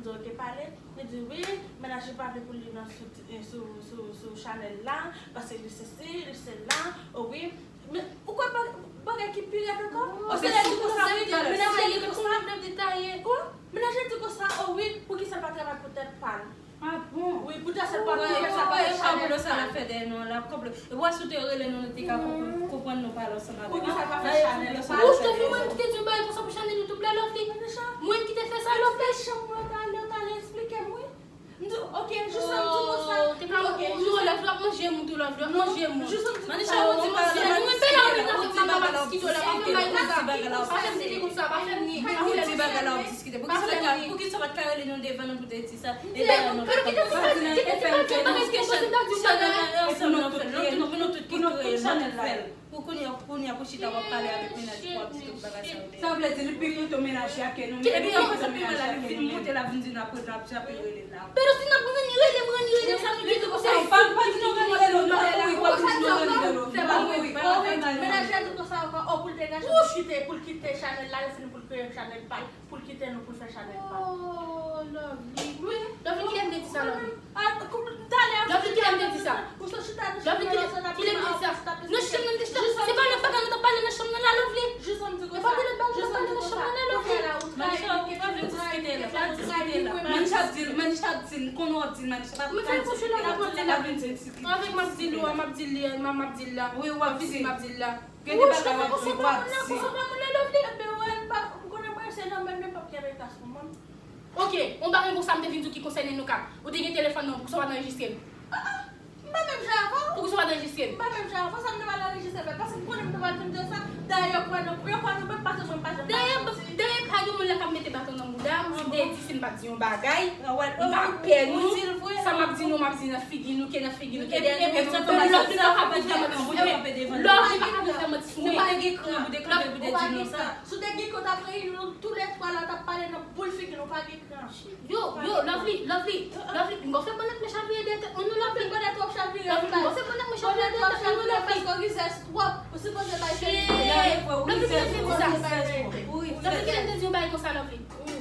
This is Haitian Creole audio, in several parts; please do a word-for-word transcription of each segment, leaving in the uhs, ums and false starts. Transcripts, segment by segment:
m di, "Ok, pale." Li di, "Wi, mennaj li pa vle pou li nan sou, sou, sou, sou chanèl la, paske li sesi, li sela, o wi." Men, ou kwè ba-, bagay ki pi rèd ankò? O, se lè di konsa, wi, mennaj li di konsa, mennaj li di konsa, o wi, poukisa l pa travay pou tèt pa l? Ah bon? Wi, poutèt se pa pou fè sa, pa fè chanèl sa l ap fè dèyè nou an la, kòb. E wè si w te rele nou, nou te ka konprann, konprann nou pale ansanm avè w. Poukisa l pa fè chanèl pa l? Ou te fè mwen ki te di yon bagay konsa pou chanèl YouTube la, Lovely? Mwen ki te fè sa, Lovely? Fè chanm mwen, w t ale, w t ale eksplike m, wi. M di, ok, jis sa m di konsa. Oh, te ka, ok, non, Lovely ap manje moun tou, Lovely ap manje moun. Jis sa m di konsa. Manisha, ou di bagay la, ou di bagay la, ou diskite, ou di bagay la, ou diskite. Pa fè m di konsa, pa fè m ni, pa fè m ni. Ou di bagay la, ou diskite. Poukisa w pa t ka, poukisa w pa t ka rele nou devan nou pou te di sa? E dayè nou pa t ka fè sa. Pou nou tout ki kreye, nou tout fè l. Pou kounye a, kounye a pou chita w ap pale avèk mennaj ou, w ap di tout bagay sa yo. Sa vle di li pi kontan mennaj li a ke nou menm. Epi an pase pi mal la, li vin monte, l ap vin di n ap rele, l ap di n ap rele la. Pero si n ap ranni rele m, ranni rele m, sa nou gen pou fè? Pa, pa di nou ranni rele w, non, wi, w ap di nou ranni rele w. Fè pa mwen, pa fè mal. Mennaj la di konsa ankò, o, pou l degaje, pou l kite, pou l kite chanèl la, li fin pou l kreye chanèl pa l. Pou l kite nou pou l fè chanèl pa l. Oh, Lovely. Wi. Lovely, kilè m te di sa, Lovely? Ah, kou-, talè, Lovely, kilè m te di sa? Ou sot chita nan chanm nan, kilè m te di sa? Nan chanm nan, m te chita. Se pa lòt bagay nou t ap pale nan chanm nan la, Lovely. Jis an m di konsa. E pa de lòt bagay nou t ap pale nan chanm nan la, Lovely. Manisha, ou pa vin diskite la, pa diskite la. Manisha ap di l, Manisha ap di l, m konnen w ap di l, Manisha, pa, pa diskite la, pa vin diskite. Avèk m ap di l, m ap di l, m ap di l la. Wi, w ap di l. M ap di l la. Gen de bagay w ap di, w ap di. Enben, wè, m pa, m konnen mwen, se nan menm yo p ap kenbe tas pou mwen. Ok, yon bagay konsa m te vin di w ki konsène nou kat. Ou te gen telefòn nan, poukisa w pa t anrejistre m? Ah, ah, m pa menm jan avè Anrejistre. M pa menm jan avan sa, m te pral anrejistre, men paske m konnen m te pral fin di yo sa. Dayè, yo kwè nan, yo kwè nan mwen, paske mwen m pa janm bay manti. Dayè, pa gen moun la k ap mete baton nan bouda m, si m te di, si m pa t di yon bagay, m pa pè nou, sa m ap di nou, m ap di nan figi nou, ke nan figi nou, ke dèyè nou, men lòt li pa ka vin fè manti sou mwen. Lòt li pa ka vin fè manti sou mwen. Ou pa gen kran pou te kanpe pou te di nou sa. Si w te gen kran, w t ap reyini nou toulètwa la, w t ap pale nan boul figi nou, w pa gen kran. Yo, yo, Lovely, Lovely, Lovely, m gon fè bonnèt mwen chavire dèyè tèt mwen non, Lovely. Bonnèt w ap chavire, Lovely, m gon fè bonnèt mwen chavire dèyè tèt mwen non, Lovely. Paske w rizèz twòp, ou sipoze bay verite. Lovely, kilè m te di sa? Lovely, kilè m te di yon bagay konsa, Lovely?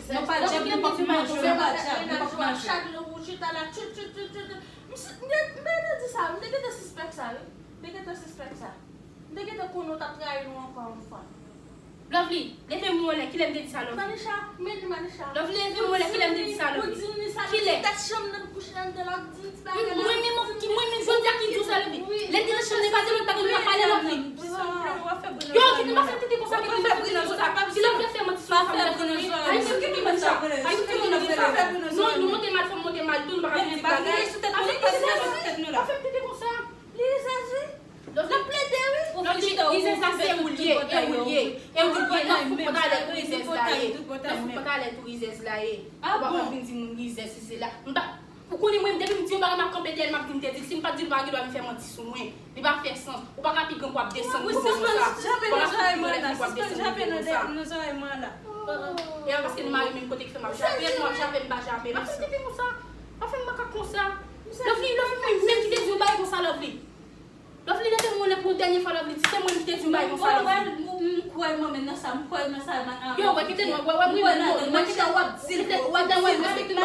Non, pa djab, nenpòt ki manje, pa djab, nenpòt ki manje. Chak lè ou chita la, tchou, tchou, tchou, tchou, tchou. M si, m te, m te di sa, m te gentan sispèk sa, wi. M te gentan sispèk sa. M te gentan konnen w t ap trayi nou ankò yon fwa. Lovely, leve men w anlè, kilè m te di sa, Lovely? Manisha, men di Manisha. Lovely, leve men w anlè, kilè m te di sa, Lovely? Kilè? Tèt chanm nan kouche anndan la, ou di m ti bagay la. Mwen menm, ki, mwen menm, jodi a ki di w sa, Lovely? Lè m te nan chanm nan, pa de lòt bagay m t ap pale, Lovely. Yo, kite m pa fè tete konsa, kite m pa fè tete konsa. Si Lovely fè manti sou mwen, pa fè manti sou mwen. Ay, kite m pa fè manti sou mwen. Non, nou monte mal, fò m monte mal tou, nou pa ka fè ti bagay. Pa fè tete konsa. Li rizèz, wi. L ap plede, wi. Rizèz la se ou l ye, e ou l ye. E ou l ye, nan fouk pantalèt ou rizèz la ye. Nan fouk pantalèt ou rizèz la ye. Ou pa ka vin di moun rizèz, si se la. M pa, ou konnen mwen, depi m di yon bagay, m ap kanpe dèyè l, m ap di m te di l. Si m pa t di l, ou pa gen dwa vin fè manti sou mwen. Li pa fè sans. Ou pa ka pi gran pou ap desann nivo konsa. Ou pa ka pi gran pou ap desann nivo konsa. E a paske nou mare menm kote ki fè m ap jape, nou ap jape, m pa jape. Pa fè m tete konsa. Pa fè m makak konsa. Lovely, Lovely, mwen menm ki te di yon bagay konsa, Lovely. Lovely, leve men w anlè pou yon dènye fwa, Lovely, di se mwen ki te di yon bagay konsa, Lovely. M kwè mwen menm nan sa, m kwè nan sa. Yo, wè, kite nou, wè, wè, m kwè nan, mwen kite w ap di l, w ap di l, w ap di l,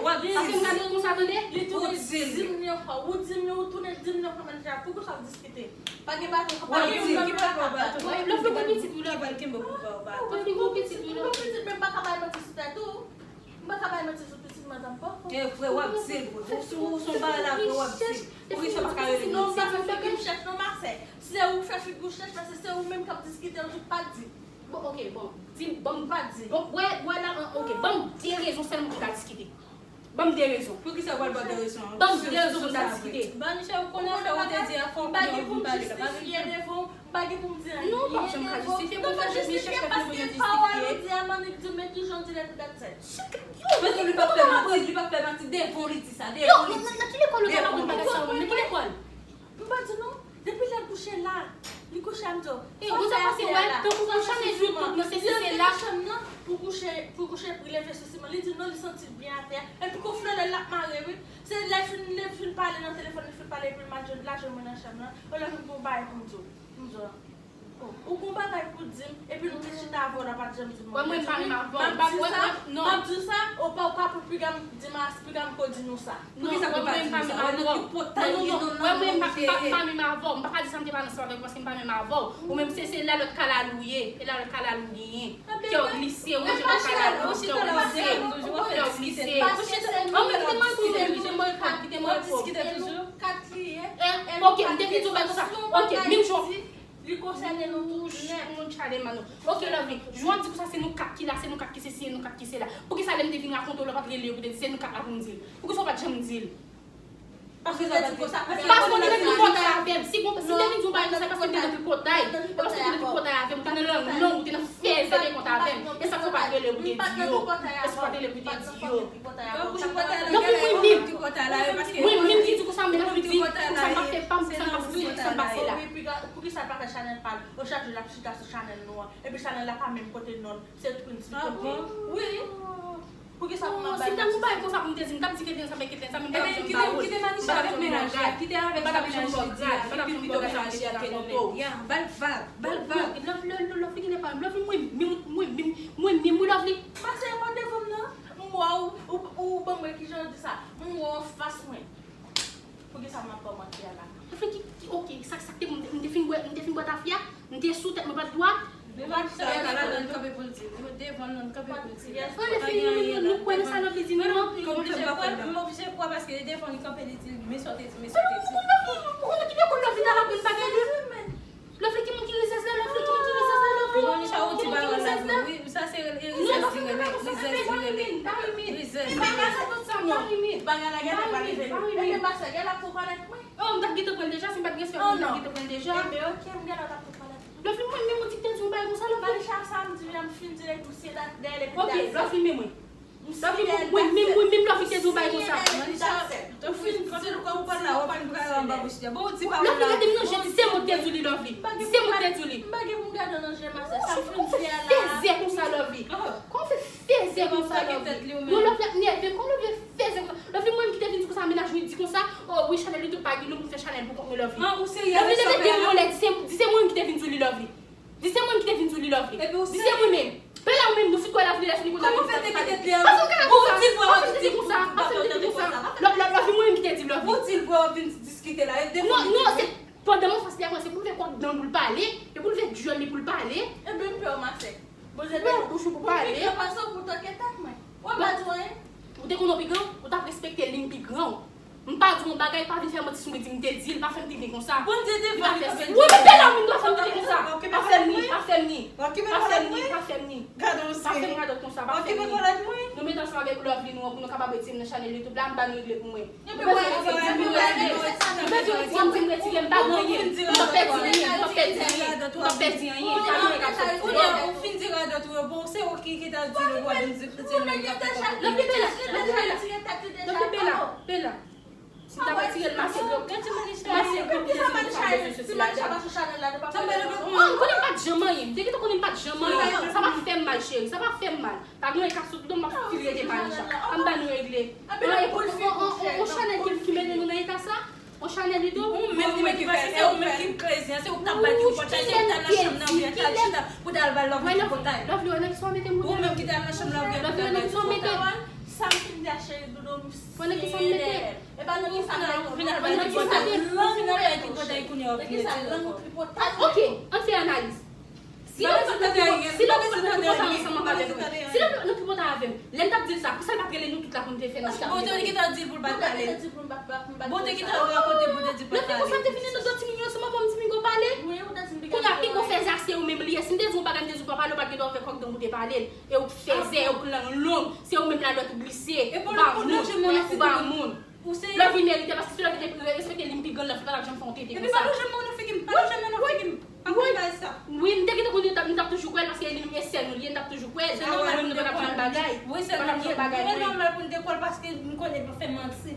w ap di l. Paske m gade w konsa, tande. Li tounen di m yon fwa, ou di m yon, ou tounen di m yon fwa, mwen deja, poukisa w diskite? Pa gen baton, pa gen moun ki pral ba w baton. Lovely gon pitit, wi, Lovely. Ki pral kenbe pou ba w baton. Lovely gon pitit, wi, Lovely. Gon pitit, men m pa ka bay manti sou tèt ou. M pa ka bay manti sou pitit mwen ankò. E vre, w ap di l vre. Ou sou, ou sou bagay la vre, w ap di l. Poukisa w pa ka rele non, m pa fè figi m chèch non, ma sè. Se ou k fè figi w chèch, paske se ou menm k ap diskite l, ou pa di. Bon, ok, bon. Di m, ban m, pa di. Bon, wè, wè la, an, ok. Ban m de rezon sèlman pou n ta diskite. Ban m de rezon. Poukisa w pral ba de rezon? Ban m de rezon pou n ta diskite. Manisha, ou konnen afè ou te di a fò w konnen ou vin pale la, pa vin fè. M pa gen pou m di anyen. Non, ou p ap janm ka jistifye pou fè jistifye, paske pawòl ou di a, m annik di w, men kijan w di l, èt ou gad sèt. Yo, men li p ap fè manti, li p ap fè manti, devan w li di sa, devan w li di. Nan ki lekòl ou t ap aprann bagay sa yo menm? Nan ki lekòl? M pa di non, depi lè l kouche la, li kouche a m di w. E ou sa pase wè, tankou pou chanèl YouTube nan se si se la. Li antre nan chanm nan pou kouche, pou kouche, pou leve sou siman. Li di non, li santi l byen atè a. Epi gon flannèl l ap mare, wi. Se lè l fin, lè l fin pale nan telefòn, li fin pale, epi l mal jwenn, l al jwenn mwen nan chanm nan. Olye pou m gon bagay pou m di w. M di w. Ou gon bagay pou di m, epi nou te chita avè w la, pa t janm di m anyen. Mwen, mwen pa menm avè w. M ap di sa, m ap di sa, ou pa, ou pa pou piga m di m a, piga m ko di nou sa. Poukisa pou pa di nou sa? Wè nan ki pòtay ou ye, nan nan moun ou te ye. Mwen, mwen pa menm avè w. M pa ka di sa m te pa nan sa avè w, paske m pa menm avè w. Ou menm, se, se lalòt kalalou ye. E lalòt kalalou genyen. Kè w glise, ou manje nan kalalou, kè w glise. Kè w glise. An mwen, kite m reponn, kite m reponn, kite m reponn. Kat li ye. Ok, m te vin di w bagay konsa. Ok, menm jan. Li konsène nou tout nèt. Moun chale man nou. Ok, Lovely, jan w ap di konsa, se nou kat ki la, se nou kat ki sesi, se nou kat ki sela. Poukisa lè m te vin rakonte w la, w pa t rele yo pou te di se nou kat la pou m di l? Poukisa w pa t janm di l? Paske w te vin tripotay avè m. Si gon, si m te vin di yon bagay konsa, paske m te nan tripotay. E paske m te nan tripotay avè m, ou te nan lang long, ou te nan fè zèdekont avè m. E sa k fè w pa t rele pou te di yo. E sa k fè w pa t rele pou te di yo. Mwen menm, mwen menm ki di konsa, men la di konsa, m pa fè pa m, sa m pase, sa m pase la. Poukisa l pa fè chanèl pa l? Yo chak jou l ap chita sou chanèl nou an. Epi chanèl la pa menm pote non l, se Twins li pote. Wi. Poukisa pou m ap bay manti? Si m ta gon bagay konsa pou m te di, m t ap di Ketlen sa, men Ketlen sa menm pa janm ba ou l. Kite Manisha avèk menaje a, kite avèk sa menaje a di a, li pi pito menaje a ke nou menm. Ya, ba l vag, ba l vag. Love, love, love, love, love, mwen menm, mwen menm, mwen menm, wi, Lovely. Pase yon mò devan m nan, m wè w, ou, ou ban m wè kijan yo di sa, m wè w anfas mwen. Poukisa m ap ba w manti a la? Ou fè ki, ki, ok, sa, sa k te bon, m te fin bwè, m te fin bwè tafya, m te sou tèt mwen pa t dwat. Devan sa, sa la nan kanpe pou l di. Devan nan kanpe pou l di. Anlè fini, nou, nou, nou kwè nan sa Lovely di nou an. M oblije kwè, m oblije kwè paske devan li kanpe li di, men sa w te di, men sa w te di. Ou konnen ki lekòl Lovely t al aprann bagay li? Lovely ki moun ki rizèz la, Lovely ki moun ki rizèz la, Lovely ki moun ki rizèz la. Wi, sa se rizèz li rele, rizèz li rele. Rizèz li rele. Bagay la genlè pa rive. Ebyen, pa sa, genlè pou kòrèk mwen. Oh, m t ap Gentan pran l deja, si m pa t gen respè pou ou, m t ap gentan pran l deja. Ebyen, ok, m genlè t ap tou pale. Lovely, mwen menm ou di m te di yon bagay konsa, Lovely. Malicha sa m di, m fin di l, se dèyè l epi... Ok, Lovely, men mwen. Lovely, mwen menm, mwen menm Lovely te di yon bagay konsa. Ou fin di l kòm ou pa t la, w ap fin pale anba bouch li. Bon, ou di pawòl la. Lovely, gade m nan je, di se mwen ki te di w li, Lovely. Di se mwen ki te di w li. M pa gen pou m gade w nan je, ma sè. Sa m fin di a la. Fèzè konsa, Lovely. Kòman w fè fèzè konsa, Lovely? Non, Lovely ap nève m. Kòman Lovely fè fèzè konsa? Lovely, mwen menm ki te vin di konsa, mennaj mwen di konsa, oh wi, chanèl YouTube pa gen non pou fè chanèl pou kont mwen, Lovely. Lovely, leve de men w anlè, di se, di se mwen menm ki te vin di w li, Lovely. Di se mwen ki te vin di w li, Lovely. Di se mwen menm. Pè la ou menm, nou fout kwè Lovely lè fini konn Lovely. Kòman w fè te kite di... Pase w ka konsa. Pase w te di konsa. Pase w te di konsa. Lovely, mwen menm ki te di, Lovely. Ou di l pou w vin diskite la. Non, non, se pandan m anfas li a, se pou l leve kòk dan pou l pale, e pou l leve dyòl li pou l pale. Ebyen, m pè w, ma sè. Bouche ou pou pale. Ou pi gran pase w pou toke tèt mwen. Ou pa di anyen. Ou te konn ou pi gran, ou t ap respekte li, m pi gran w. M pa di yon bagay, pa vin fè manti sou mwen, di m te di l, pa fè m tenten konsa. Bondye te... Wi, men pè la ou menm dwa fè m tenten konsa. Pa fè m ni, pa fè m ni. Pa fè m ni, pa fè m ni. Pa fè m radòt konsa, pa fè m ni. Nou met ansanm avèk Lovely nou an pou nou kapab retire m nan chanèl YouTube la, m ba nou regle pou mwen. Nou bezwen retire m, di m retire, m pa gen anyen. M p ap pèdi anyen, m p ap pèdi anyen. M p ap pèdi anyen. Pa gen anyen k ap soti deyò. Ou fin di radòt ou yo, bon, se ou ki, ki ta di nou pou vin di, di nou yo ka fè kòk. Lovely, pè la, Lovely, pè la. Lovely, pè la, pè la. Si m ta retire l, mase blo, mase blo ki te di nou pa bezwen soti ladan. Oh, m konnen m pa t janm anyen. M te gentan konnen m pa t janm anyen. Sa pa fè m mal, cheri. Sa pa fè m mal. Pa gen anyen k ap sot nan m, m ap fil rete Malicha. Ann ba nou regle. On chanèl ki, ki mete nou nan eta sa? On chanèl li tou? Ou menm ki fè, se ou menm ki crazy an, se ou k t ap bay ki pòt la, se ou k t al nan chanm nan, ou t al chita pou t al bay Lovely ti potay. Lovely, wè nan ki sa w mete m kounye a? Ou menm ki t al nan chanm Lovely an pou t al bay ti potay. Sa m fin di a cheri doudou, m serye dèyè l. E pa nan ki sa m mete w. Ou vin al bay ti potay. Ou vin al bay ti potay kounye a, w ap vin retire l ankò. Ok, ann fè analiz. Si Lovely nan tripotay ansanm avè mwen, si Lovely nan tripotay avè m, lè m t ap di l sa, poukisa l pa t rele nou tout la pou n te fè nan chita? Bon, te gentan di l pou l pa t pale. Bon, te gentan rakonte pou te di l pa t pale. Lè konsa m te vin nan dòt timoun yo ansanm avè m, timoun yo pale. Kounye a, pi gwo fèzè a se ou menm li ye. Si m te di w yon bagay, m te di w pa pale, ou pa t gen dwa ouvè kòk dan w pou te pale l. E ou k fèzè, e ou k lang long, se ou menm la lòt ou glise. Ou pa moun, ou pa moun. Lovely merite, paske si Lovely te respekte li, m pi grann, Lovely pa t ap janm fè yon tenten konsa. Epi pa touche m nan figi m, pa touche m nan figi m. Pa konn bagay sa. Wi, m te gentan konnen m t ap, m t ap toujou kwè l, paske li menm e sè nou li ye, m t ap toujou kwè l. Se nòmal pou nou pa t fè yon bagay. Wi, se nòmal. Se nòmal pou n te kwè l, paske m konnen l pa fè manti.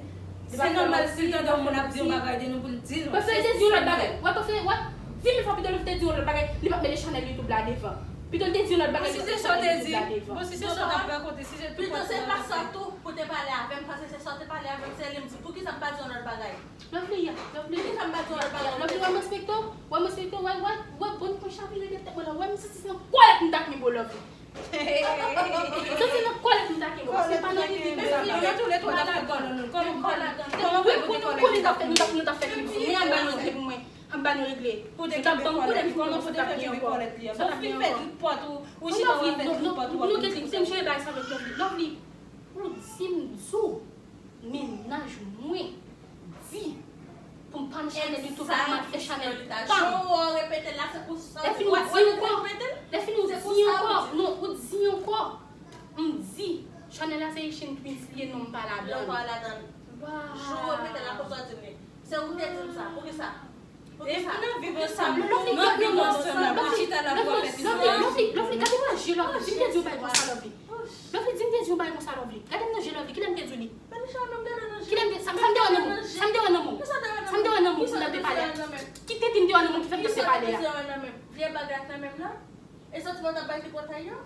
Se nòmal si l tande yon moun ap di yon bagay de nou pou l di nou. Paske l te di yon lòt bagay. Wè, paske, wè, di mil fwa pito Lovely te di yon lòt bagay, li p ap mete chanèl YouTube la devan. Pito l te di yon lòt bagay, li p ap mete chanèl YouTube la devan. Bon, si se sa w t ap rakonte, si se tout pòt sa w t ap fè. Pou te pale avè m, paske se sa w te pale avè m, se li m di, poukisa m pa di yon lòt bagay? Lovely, ya, Lovely. Poukisa m pa di yon lòt bagay? Lovely, wè m respekte w, wè m respekte w, wè, wè, wè, bon, pou chavire de tèt mwen la, wè, m santi se nan kòlèt m ta kenbe w, Lovely. M santi se nan kòlèt m ta kenbe w, paske pa nan rete konsa. Nan tou le twa n ap fè kòlèt nou. Kòman, kòman, kòman fè pou te kòlèt nou? Wi, pou nou konnen n ap fè, n ap, n ap fè kòlèt nou. Wi, ann ba nou regle pou mwen. Ann ba nou regle. Pou te kenbe kòlèt li, kòman pou te fè kenbe kòlèt li an? Ou fin fè tout pòt ou, ou chita w ap fè tout pòt ou. Non, Lovely, se m jere bagay sa avèk Lovely. Lovely, ou di m di w mennaj mwen di pou m pa nan chanèl YouTube la, m al fè chanèl pa m. Jan w repete l la, se pou sa w repete l. Lè fini ou di ankò, lè fini ou di ankò, non, ou di ankò. M di, chanèl la se Haitian Twins li ye, non, m pa ladan l. Non, pa ladan l. Jan w repete l la, konsa w di m li. Se ou ki te di m sa. Poukisa? Epi n ap viv ansanm, n ap viv ansanm, n ap chita la pou ap fè ti bagay. Lovely, Lovely, gade mwen nan je Lovely, di m te di yon bagay konsa Lovely. Lovely, di m te di yon bagay konsa Lovely. Gade m nan je Lovely, kilè m te di w li? Kilè m te, sa, sa m te wè nan men w? Sa m te wè nan men w? Sa m te wè nan men w pou n ap te pale? Ki tenten m te wè nan men w ki fè m te pale a? Vye bagay nan men m nan? E santiman w t ap bay tripotay yo?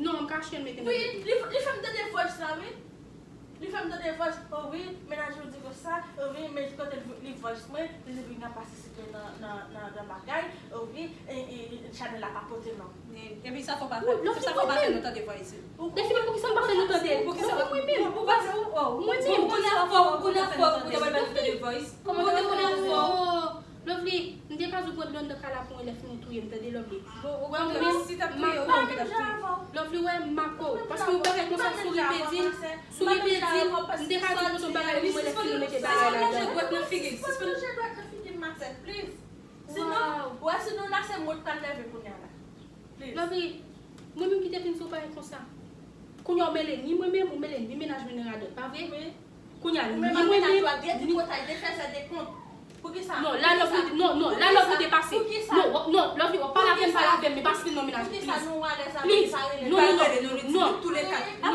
Non, m ka achte l mete nan tete. Wi, li, li fè m tande voice la, wi. Li fè m tande voice, o wi, mennaj ou di konsa, o wi, men kote li, li voice mwen, li di li pa patisipe nan, nan, nan, nan bagay, o wi, e, e, chanèl la pa pote non. Epi sa fò pa fè, sa fò pa fè nou tande voice. Defini poukisa m pa fè nou tande? Poukisa mwen menm? Ou pa, ou, ou, ou konnen fò, ou konnen fò, ou ta pral bay nou tande voice. Ou konnen fò. Lovely, m te ka di w pran dlo anndan kay la pou mwen lè fini w touye m, tande, Lovely. Bon, ou wè, mwen menm, si t ap touye w, mwen menm, Lovely, wè, m mako. Paske yon bagay konsa, si w rive di l, si w rive di l, m te ka di w pran yon bagay pou mwen lè fini w mete bagay ladan l. Sispann manje dwèt nan figi l, sispann manje dwèt nan figi m, ma sè, please. Sinon, wè, sinon la se mwen k pral nève kounye a la. Lovely, mwen menm ki te vin sou bagay konsa. Kounye a w mele ni mwen menm, ou mele ni mennaj mwen nan radòt, pa vre? Wi. Kounye a, ni mwen menm, ni... Ou menm ak mennaj ou a, de tripotay, de fèzè, de kont. Poukisa? Non, la Lovely, non, non, la Lovely depase. Poukisa? Non, w- non, Lovely, w ap pale avè m, pale avè m, men pa site non mennaj mwen, please. Please. Non, non, non, non. Non, non, non,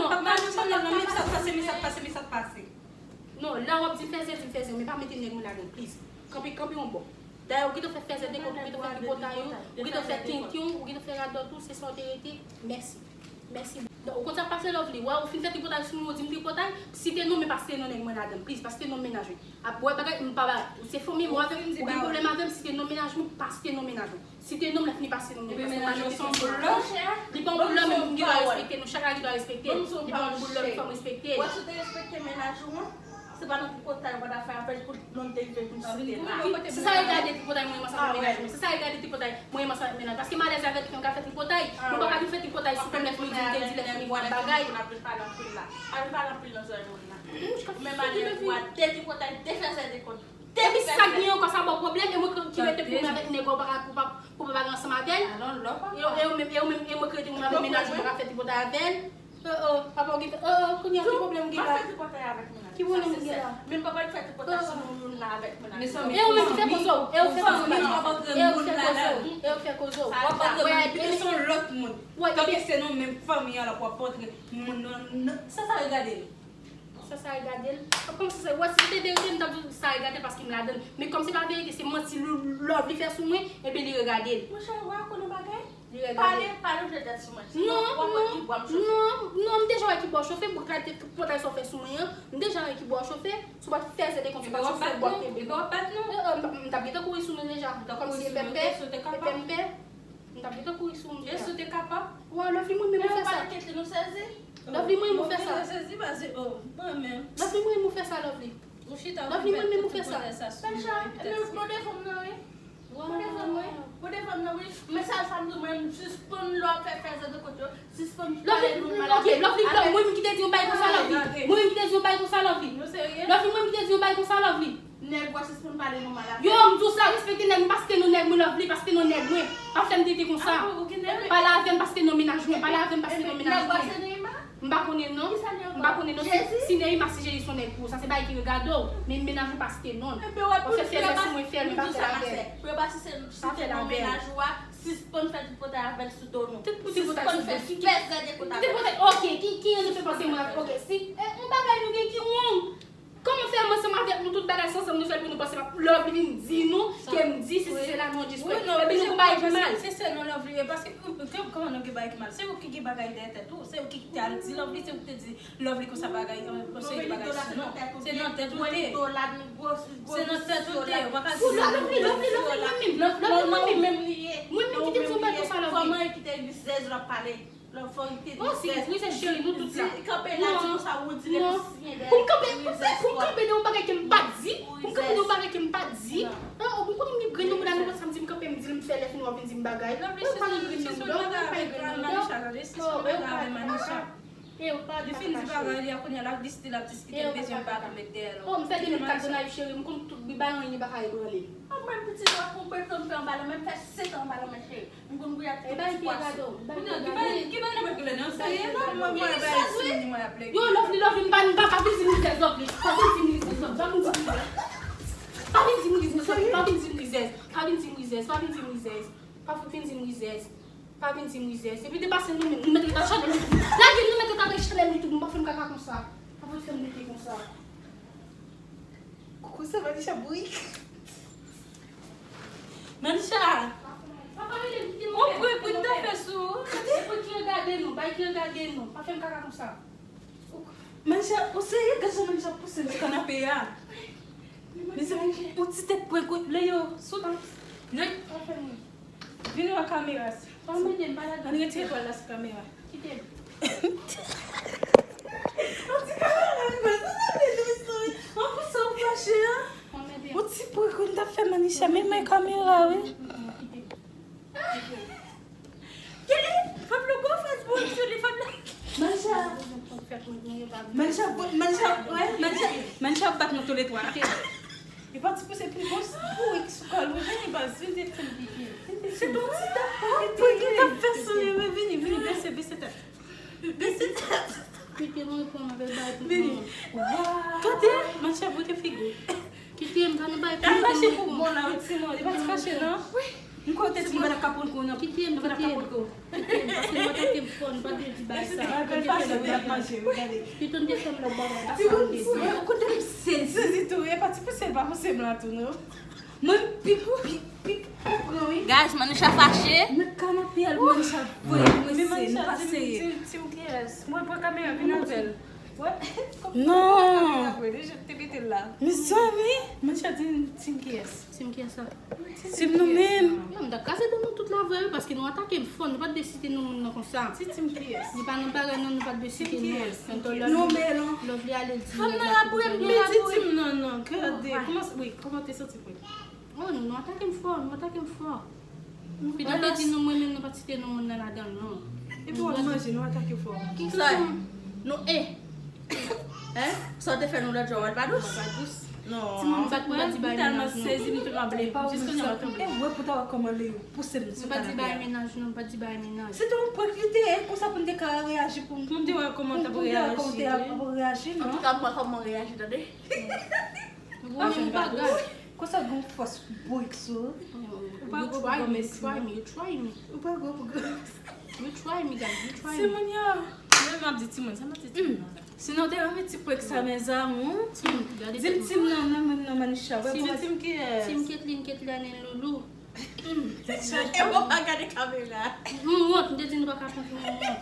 non, non, men sa k pase, men sa k pase, men sa k pase. Non, la w ap di fèzè, di fèzè, men pa mete nèg mwen ladan, please. Kanpe, kanpe yon bò. Dayè, ou gentan fè fèzè de kont, ou gentan fè tripotay ou, ou gentan fè tentyon, ou gentan fè radòt ou, se sa w te rete. Mèsi. Mèsi. Ou konn sa k pase, Lovely? Wè, ou fin fè tripotay sou mwen, ou di m tripotay, site non, men pa site non nèg mwen ladan, please, pa site non mennaj mwen. Ap wè bagay, m pa ba, se fanmi mwen avè m, ou gen pwoblèm avè m, site non mennaj mwen, pa site non mennaj mwen. Site non m, lè fini pa site non mennaj mwen. Epi mennaj yo se yon boul lò. Li pa yon boul lò, men m gen dwa respekte nou, chak la gen dwa respekte. Li pa yon boul lò, men fò m respekte. Wè, si w te respekte mennaj ou an, se pa nan tripotay ou pa ta fè apèl pou non te rive pou n site la. Se sa regade tripotay mwen renmen ansanm ak mennaj mwen. Se sa regade tripotay mwen renmen ansanm ak mennaj. Paske m alèz avè l, fè m ka fè tripotay. Mwen pa ka vin fè tripotay sou kòm lè fini di m te di lè fini m ap bagay. Ou menm alèz ou a de tripotay, de fèzè, de kont. Epi sa gen ankò sa ba w pwoblèm, e mwen ki rete pou mwen avèk nèg ou pa, pou pa, pou pa bagay ansanm avè l. E ou menm, e ou menm, e mwen ki rete pou mwen avèk mennaj ou pa ka fè tripotay avè l. Oh, oh, papa, ou gen, oh, oh, kounye a, ki pwoblèm ou gen la? Ki pwoblèm ou gen la? Menm papa, li fè tripotay sou moun la avèk mennaj. E ou menm ki fè koze w, e ou fè koze w, e ou fè koze w, e ou fè koze w. W ap antre nan, epi se yon lòt moun. Tanke se nou menm fanmi an la pou w ap antre moun nan, nan, sa sa regade l. Sa sa regade l. Kòm sa sa, wè, si se te verite, m t ap di w sa regade l paske m ladan l. Men kòm se pa verite, se manti Lovely fè sou mwen, ebyen li regade l. Monchè, wè, konnen bagay? Li regade l. Pale, pale, w jete sou mwen. Non, non, non, m deja wè ki bò chofe, bon, kalite pòtay sa w fè sou mwen an, m deja wè ki bò chofe, si w pa t fè zède konsa, w pa t chofe bò kenbe. Epi w ap bat nou. M t ap gentan kouri sou nou deja. Kòm si e pè m pè, e pè m pè. M t ap gentan kouri sou moun. E si w te kapab? Wè, Lovely, mwen menm ou fè sa. Lovely, mwen menm ou fè sa. Lovely, mwen menm ou fè sa, Lovely. Ou chita, ou fin fè tout bagay sa sou mwen, epi tèt. Mwen defann nan, wi. Mwen defann, wi. Mwen defann nan, wi. Men sa, sa m di, mwen, sispann lè w ap fè fèzè de kont yo. Sispann pale nou mal. Ok, Lovely, Lovely, mwen menm ki te di yon bagay konsa, Lovely. Mwen menm ki te di yon bagay konsa, Lovely. Lovely, mwen menm ki te di yon bagay konsa, Lovely. Nèg ou a sispann pale nou mal avè l. Yo, m di w sa, respekte nèg mwen, pa site non nèg mwen, Lovely, pa site non nèg mwen. Pa fè m tete konsa. Pale avè m, pa site non mennaj mwen, pale avè m, pa site non mennaj mwen. M pa konnen non. M pa konnen non. Si, si Neima, si Jezi se yon nèg pou ou, sa se bagay ki regade w. Men mennaj mwen pa site non l. W ap fè fèzè sou mwen, fè l, men pa fè l avè l. Pou yo pa site non mennaj ou a, sispann fè tripotay avè l sou do nou. Sispann fè fèzè de kont avè l. Ok, ki, ki ann fè panse mwen avè, ok, si, e, yon bagay nou gen ki wrong. Kòman fè m ansanm avèk nou, tout bagay se ansanm nou fè l pou nou panse m ap Lovely vin di nou ke m di sesi sela, nou di sou. Epi nou gon bagay ki mal. Se sè non Lovely ye, paske, kòman nou gen bagay ki mal? Se ou ki gen bagay dèyè tèt ou, se ou ki te al di Lovely, se ou ki te di Lovely konsa bagay, yon seri de bagay sou nou. Se nan tèt ou te. Se nan tèt ou te, ou pa ka di Lovely, Lovely, Lovely, mwen menm, Lovely, mwen menm. Mwen menm ki te di yon bagay konsa, Lovely. Kòman e ki te di zèz w ap pale? Lè w fè yon ti tèt, wi, se cheri, nou tout la. Kanpe la, di konsa, ou di depi siyen dèyè. Pou m kanpe, pou m kanpe de yon bagay ke m pa t di, pou m kanpe de yon bagay ke m pa t di. Ou konnen m gen grenn nan bouda m, ou konn sa m di, m kanpe, m di l, m fè lè fini w ap vin di m bagay. Ou pa gen grenn nan bouda w, ou pa gen grenn nan bouda w. E ou pa, li fin di bagay li a, kounye a l ap diskite, l ap diskite, l bezwen m pa tou met dèyè l. Oh, m fè de mil kat nan live, cheri, m konn tout, li bay anyen, li pa ka ebranle. Mwen menm pitit, w ap konprann, fè anba lanmè, m fè sèt an anba lanmè, cheri. M konn gouye ak tout ti pwason. Ki bagay, ki bagay nan mwen ki lè nan sa ye la, mwen mwen bay sou ni mwen ap lè. Yo, Lovely, Lovely, m pa, m pa, pa vin di m rizèz, Lovely. Pa vin di m rizèz, Lovely. Pa vin di m rizèz. Pa vin di m rizèz, Lovely. Pa vin di m rizèz. Pa vin di m rizèz. Pa vin di m rizèz. Pa vin di m rizèz. Pa vin di m rizèz. Epi depase nou menm, nou mete nan chanèl YouTube. Lage nou mete nan chanèl YouTube, nou pa fè m kaka konsa. Pa fè m mete konsa. Koukou, sa va, Manisha bourik? Manisha! Papa, rele m, kite m. On prank wi m ta fè sou ou. Kote? Bay ki regade nou, bay ki regade nou. Pa fè m kaka konsa. Manisha, ou serye? Gad jan Manisha pouse m sou kanape a. Mezanmi, on ti tèt prank wi. Lè yo, sou tan. Lè. Pa fè m ri. Vini wè kamera sa. Pa mande m, pa lage m. Ann retire twal la sou kamera. Kite m. An ti kamera, an pou sa w fache a. Pa mande m. On ti prank ou t ap fè Manisha, men men kamera wi. Kite m. Kite m. Kite m. Kite m. Fòk nou gwo fòs pou sou li, fòk nou. Manisha. Manisha, Manisha, wè, Manisha, Manisha ap bat nou toulètwa. Kite m. Li pati pouse pli gwo bourik sou kò l wi, vini baz, vini. Se ton ti tap pou ki te t ap fè sou li wi, vini, vini, bese, bese tèt. Bese tèt. Kite m reponn avè l bay pou mwen. Vini. Gade, Manisha bouke figi w. Kite m, pa nan bay. Li fache pou bon la, wi, Timon. Li pa t fache, non? Wi. M kote Timon pa t ap ka pran kou, non. Kite m, kite m. Kite m, paske nou atake m fò, nou pa dwe di bagay sa. Bagay fache, wi, l ap manje, wi, gade. Pito n te fè m lòt bagay, pa sa m te di. Ou kote m sezi. Sezi tou, wi, e pa ti pouse l pa pouse m la tou, non. Mwen, pi, pi, pi, pi pran, wi. Guys, Manisha fache. Nan kanape a, Manisha voye mwen se, nou pa serye. Tim kiyès? Mwen pran kamera, vin avè l. Non. Te mete l la. Mezanmi. Manisha di Tim kiyès? Tim kiyès sa? Tim nou menm. Yo, m ta kraze dan nou tout la vre, wi, paske nou atake m fò, nou pa t dwe site non moun nan konsa. Ti Tim kiyès? Li pa nan bagay non, nou pa t dwe site non. Non, men non. Lòt li ale di. Fanm nan labouye m, li di Tim non, non. Gade, kòman, wi, kòman te santi pou li? Oh, nou, nou atake m fò, nou atake m fò. Pito te di nou, mwen menm, nou pa t site non moun nan ladan l, non. Epi w ap manje, nou atake fò. Kisa? Nou, e. Hein? Sa w te fè nou lòt jou, w pa dous? Pa dous. Non. Timoun bat, bat di bay mennaj nou. M tèlman sezi, m tranble. Jiskounya m tranble. E wè pou ta wè kòman li pouse m sou kanape a. M pa di bay mennaj nou, m pa di bay mennaj. Se te yon prank li te ye, konsa pou m te ka reyaji pou m. Pou m te wè kòman w t ap reyaji, non? Antouka, m wè kòman w reyaji, tande. Ou pa grav. Konsa gon fòs bouyik sou. You try me, you try me, you try me. Ou pa gwo pou gwo. You try me, guys, you try me. Timoun yo. Mwen m ap di timoun, sa m ap di timoun. Sinon, te renmen ti prank sa, mes amours. Di m Tim nan, nan, nan, nan Manisha. Wè, Tim, Tim kiyès? Tim Ketlin, Ketlin and Loulou. E bon, pa gade kamera. M wont, m te di nou pa ka prank mwen, m wont.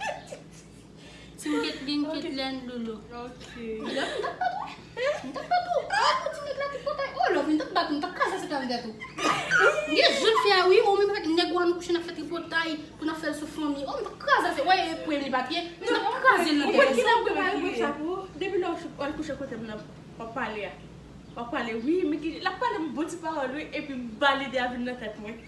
Tim Ketlin, Ketlin, Loulou. Ok. Love, m t ap bat ou. M t ap bat ou. Ah, pou ti nèg la tripotay. Oh, Love, m t ap bat ou, m t ap kraze se kariga tou. M gen jan fè a, wi, ou menm avèk nèg ou an nou kouche n ap fè tripotay, pou n ap fè l sou fanmi. Oh, m t ap kraze se, wè, e pwen li papye, m t ap kraze l nan tèt. Ou konn ki lè m prepare prank sa pou ou? Depi lè w al kouche kote m nan, w ap pale a. W ap pale, wi, men ki, l ap pale m bon ti pawòl, wi, epi m valide a vin nan tèt mwen.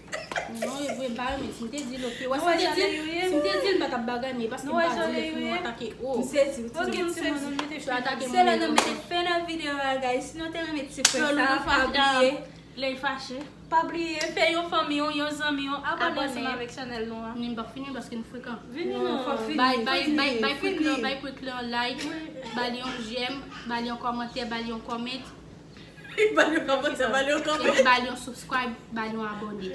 Non, e vre, m pa renmen, si m te di l, ok. Wè, si m te di l, si m te di l, m pa t ap bagay, men paske m pa di l, epi nou atake, oh. M sezi, wi, Timoun, m sezi. Ou atake m. Se la n ap mete fen nan videyo a, guys. Si nou te renmen ti prank sa, pa bliye. Lè y fache. Pa bliye, fè yon fanmi w, yon zanmi w, abòne ansanm avèk chanèl nou an. Ni m p ap fini paske nou frekan. Vini non, fò fini. Bay, bay, bay, bay prank lan, bay prank lan like, ba li yon j'aime, ba li yon kòmantè, ba li yon comment. Ba li yon kòmantè, ba li yon comment. Epi ba li yon subscribe, ba li yon abòne.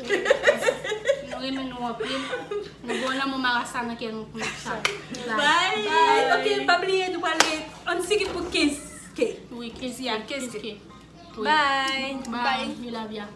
Nou renmen nou anpil. Nou gen yon lanmou marasa nan kè nou pou nou sa. Bye. Bye. Ok, pa bliye nou pral gen yon sigi pou kenz K. Wi, kenz K, kenz K. Bye. Bye. Bye. We love ya.